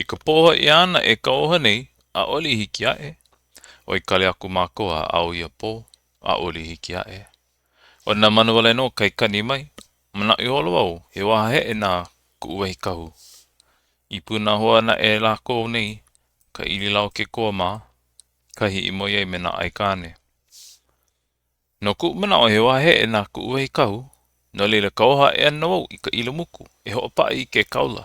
I ka pō hoʻi āna e kauoha nei, ʻaʻole i hiki aʻe. ʻOi kali aku mākou a ao ia pō, ʻaʻole i hiki aʻe. ʻO nā manu wale nō kai kani mai. Manaʻo ihola wau, he wahaheʻe na kuʻu wahi kahu. I Punahoa naʻe lākou nei, ka ʻIlilaokekoa mā, kahi i moe ai me nā aikāne. No kuʻu manaʻo he wahaheʻe na kuʻu wahi kahu, no laila kauoha aʻe ana wau i ka ilamuku e hoʻopaʻa i ke kaula.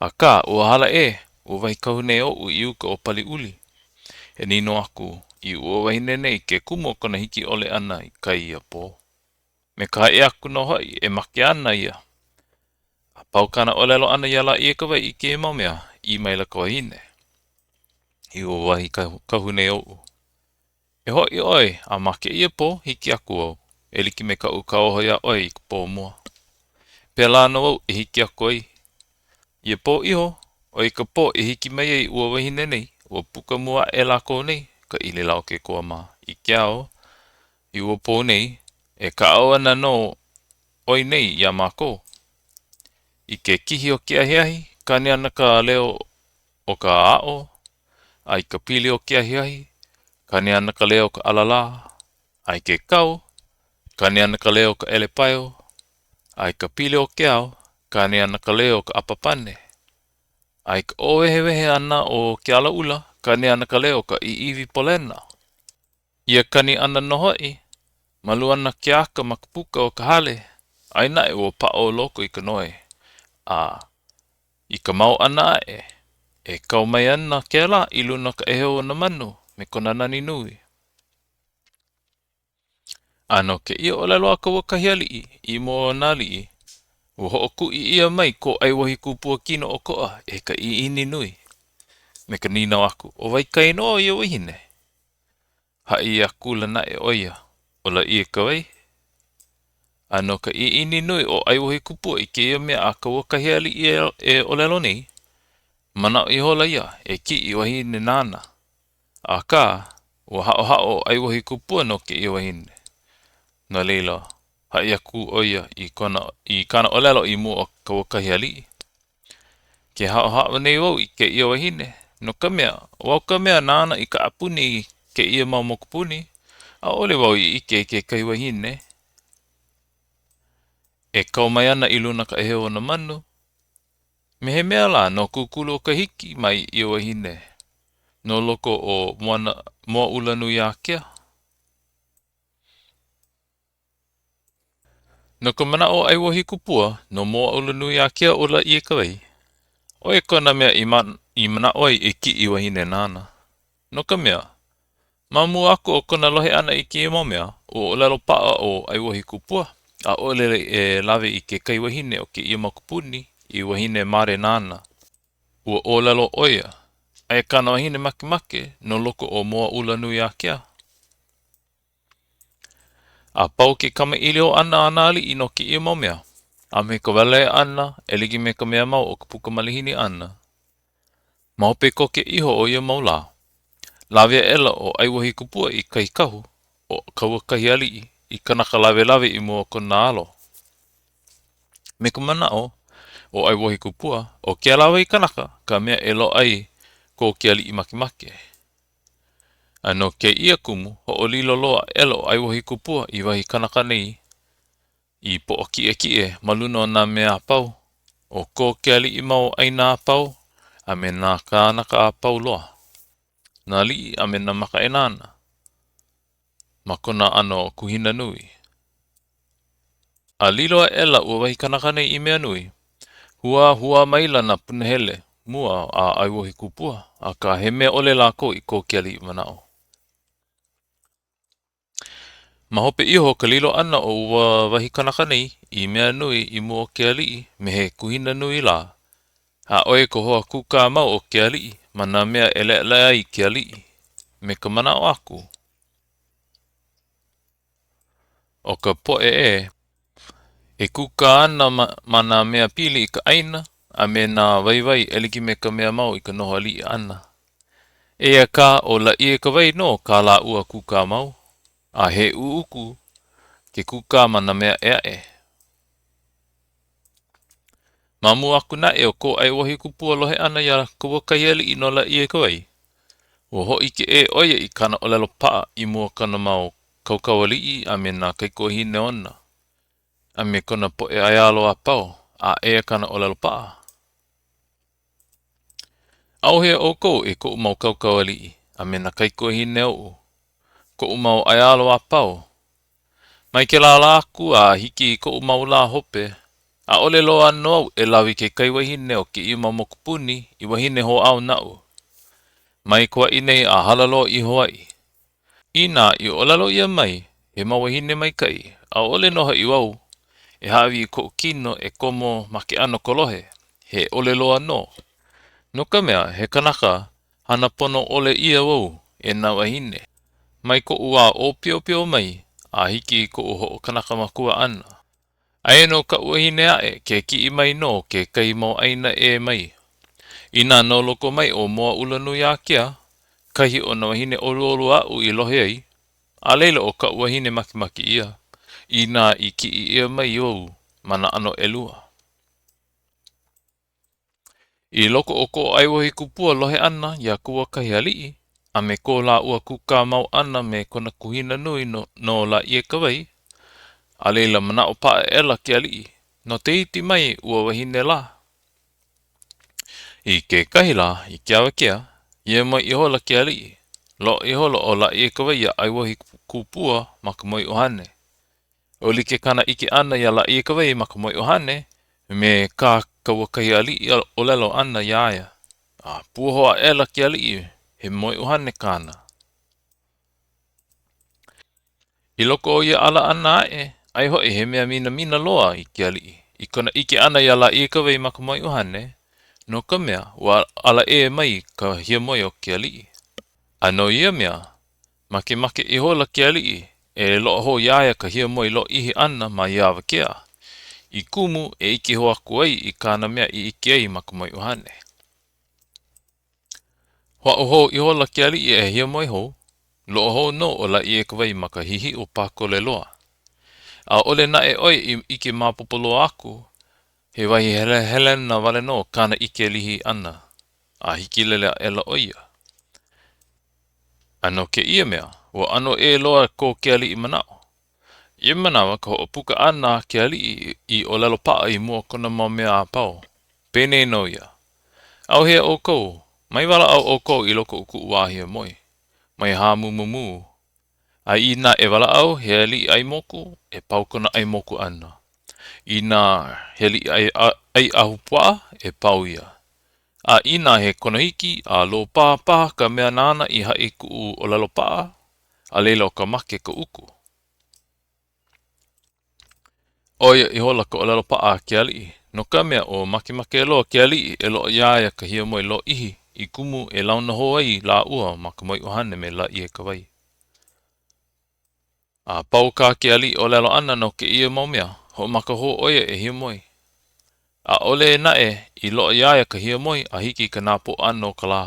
Akā, ua hala ʻē ua wahi kahu nei oʻu i uka o Paliuli. E nīnau aku i ua wahine nei ke kumu o kona hiki ʻole ʻana i kai ia pō. Me ka haʻi aku nō hoʻi e make ana ia. A pau kāna ʻōlelo ʻana iā Lāʻieikawai i kēia mau mea, ʻī maila ka wahine i ua wahi kahu nei oʻu, E hoʻi ʻoe, a ma kēia pō, hiki aku au, e like me kaʻu kauoha iā ʻoe i ka pō mua. Pēlā nō au e hiki aku ai. Ia pō iho, ʻo ia ka pō i hiki mai ai ua wahine nei, ua puka mua aʻe lākou nei, ka ʻIlilaokekoa mā, i ke ao, i ua pō nei, e kaʻao ana nō ʻoe nei iā mākou. I ke kihi o ke ahiahi, kani ana ka leo o ka aʻo, a i ka pili o ke ahiahi, kani ana ka leo o ka ʻalalā, a i ke kau, kani ana ka leo o ka ʻelepaio, a i ka pili o ke ao, kani ana ka leo o ka ʻapapane, a i ka ʻōwehewehe ʻana o ke alaula, kani ana ka leo o ka ʻiʻiwi polena. Ia kani ʻana nō hoʻi, malu ana ke aka ma ka puka o ka hale, aia naʻe ua paʻa ʻo loko i ka noe, a i ka mao ʻana aʻe, e kau mai ana kēlā i luna o ka ʻēheu o nā manu me kona nani nui. A no kēia ʻōlelo a Kauakahialiʻi i mua o nā aliʻi, ua hoʻokuʻi ʻia mai ko ʻAiwohikupua kino ʻokoʻa e ka ʻiʻini nui, me ka nīnau aku, ʻO wai ka inoa o ia wahine? Haʻi akula naʻe ʻo ia, ʻo Lāʻieikawai. A no ka ʻiʻini nui o ʻAiwohikupua i kēia mea a Kauakahialiʻi e ʻōlelo nei, manaʻo ihola ia e kiʻi i wahine nāna. Akā, ua haʻohaʻo ʻo ʻAiwohikupua no kēia wahine. No laila, haʻi aku ʻo ia i kona i kāna ʻōlelo i mua o Kauakahialiʻi. Ke haʻohaʻo nei wau i kēia wahine, no ka mea, ʻo wau ka mea nāna i kaʻapuni i kēia mau mokupuni, ʻaʻole wau i ʻike i kekahi wahine e kau mai ana i luna ka ʻēheu o nā manu. Me he mea lā, no Kūkuluokahiki mai ia wahine, no loko o Moana, Moaʻulanuiākea. No ka manaʻo o ʻAiwohikupua, no Moaʻulanuiākea ʻo Lāʻieikawai, ʻo ia kona mea i i manaʻo ai e kiʻi wahine nāna. No ka mea, ma mua aku o kona lohe ʻana i kēia mau mea, ua ʻōlelo paʻa ʻo ʻAiwohikupua, ʻaʻole e lawe i kekahi wahine o kēia mokupuni i wahine mare nāna. Ua ʻōlelo ʻo ia, aia kāna wahine makemake no loko o Moaʻulanuiākea. A pau ke kamaʻilio ʻana a nā aliʻi no kēia mau mea, a me ka walea ʻana e like me ka mea mau o ka puka malihini ʻana. Ma hope koke iho o ia mau lā, lawe aʻela ʻo ʻAiwohikupua i kahi kahu, ʻo Kauakahialiʻi, i kanaka lawelawe i mua o kona alo. Me ka manaʻo o ʻAiwohikupua, ʻo kēlā wahi kanaka ka mea e loaʻa ai ko ke aliʻi makemake. A no kēia kumu, hoʻolilo loa aʻela ʻo ʻAiwohikupua i wahi kanaka nei i poʻo kiʻekiʻe ma luna o nā mea a pau, o ko ke aliʻi mau ʻāina a pau, a me nā kānaka a pau loa, nā aliʻi a me nā makaʻāinana, ma kona ʻano kuhina nui. A lilo aʻela ua wahi kanaka nei i mea nui. Huāhuā maila nā punahele mua a ʻAiwohikupua, akā he mea ʻole lākou i ko ke aliʻi manaʻo. Ma hope iho o ka lilo ʻana o ua wahi kanaka nei i mea nui i mua o ke aliʻi me he kuhina nui lā, a ʻo ia ka hoa kūkā mau o ke aliʻi ma nā mea e leʻaleʻa ai ke aliʻi, me ka manaʻo aku, ʻO ka poʻe ʻē e kūkā ana ma, ma nā mea pili i ka ʻāina a me nā waiwai e like me ka mea mau i ka noho aliʻi ʻana. Eia kā, ʻo Lāʻieikawai nō kā lāua kūkā mau, a he ʻuʻuku ke kūkā ma nā mea ʻē aʻe. Ma mua aku naʻe o ko ʻAiwohikupua lohe ʻana iā Kauakahialiʻi no Lāʻieikawai, ua hōʻike ʻē ʻo ia i kāna ʻōlelo paʻa i mua o kona mau kaukaualiʻi a me nā kaikuahine ona, a me kona poʻe ʻaiālo a pau, a eia kāna ʻōlelo paʻa. ʻAuhea ʻoukou e koʻu mau kaukaualiʻi a me nā kaikuahine oʻu, koʻu mau ʻaiālo a pau. Mai kēlā lā aku a hiki i koʻu mau lā hope, ʻaʻole loa nō au e lawe i kekahi wahine o kēia mau mokupuni i wahine hoʻāo naʻu. Mai Kauaʻi nei a hala loa i Hawaiʻi. Inā i ʻōlelo ʻia mai he mau wāhine maikaʻi, ʻaʻole nō hoʻi wau e hāʻawi i koʻu kino e komo ma ke ʻano kolohe, he ʻole loa nō. No ka mea, he kanaka hana pono ʻole ʻia wau e nā wāhine, mai koʻu wā ʻōpiopio mai a hiki i koʻu hoʻokanaka makua ʻana. Aia nō kaʻu wahine aʻe ke kiʻi mai no kekahi mau ʻāina ʻē mai. Inā no loko mai ʻo Moaʻulanuiākea, kahi o nā wāhine ʻoluʻolu aʻu i lohe ai, a laila ʻo kaʻu wahine makemake ʻia, inā i kiʻi ʻia mai wau ma nā ʻano ʻelua. I loko o ko ʻAiwohikupua lohe ʻana iā Kauakahialiʻi a me ko lāua kūkā mau ʻana me kona kuhina nui no, no Lāʻieikawai, a laila manaʻo paʻa aʻela ke aliʻi, no Tahiti mai ua wahine lā. I kekahi lā, i ke awakea, hiamoe ihola ke aliʻi. Loaʻa ihola ʻo Lāʻieikawai iā ʻAiwohikupua ma ka moeʻuhane. ʻO like kāna ʻike ʻana iā Lāʻieikawai ma ka moeʻuhane me kā Kauakahialiʻi ʻōlelo ʻana iā ia, a puoho aʻela ke aliʻi he moeʻuhane kāna. I loko o ia ala ʻana aʻe, aia hoʻi he mea minamina loa i ke aliʻi, i kona ʻike ʻana iā Lāʻieikawai ma ka moeʻuhane, no ka mea, ua ala ʻē mai ka hiamoe o ke aliʻi. A no ia mea, Makemake ihola ke aliʻi e loaʻa hou iā ia ka hiamoe lōʻihi ʻana ma ia awakea, i kumu e ʻike hou aku ai i kāna mea i ʻike ai ma ka moeʻuhane. Hoʻāʻo hou ihola ke aliʻi e hiamoe hou, loaʻa hou nō ʻo Lāʻieikawai ma ka hihiʻo pākole loa. ʻAʻole naʻe ʻo ia i ʻike maopopo loa aku, he wahi helehelena wale nō kāna ʻike lihi ʻana, a hikilele aʻela ʻo ia. A no kēia mea, ua ʻano ʻē loa ko ke aliʻi manaʻo. Ia manawa ka hoʻopuka ʻana a ke aliʻi i ʻōlelo paʻa i mua o kona mau mea a pau, penei nō ia, ʻAuhea ʻoukou, mai walaʻau ʻoukou i loko o kuʻu wā hiamoe, mai hāmumumū, a inā e walaʻau he aliʻi ʻai moku, e pau kona ʻai moku ʻana. Inā he aliʻi ʻai ahupuaʻa, e pau ia. A inā he konohiki a lōpā paha ka mea nāna i haʻi kuʻu ʻōlelo paʻa, a laila ʻo ka make ka uku. ʻO ia ihola ka ʻōlelo paʻa a ke aliʻi, no ka mea, ua makemake loa ke aliʻi e loaʻa iā ia ka hiamoe lōʻihi i kumu e launa hou ai lāua ma ka moeʻuhane me Lāʻieikawai. A pau kā ke aliʻi ʻōlelo ʻana no kēia mau mea, hoʻomaka hou ʻo ia e hiamoe. ʻAʻole naʻe i loaʻa iā ia ka hiamoe a hiki i ka nāpoʻo ʻana o ka lā.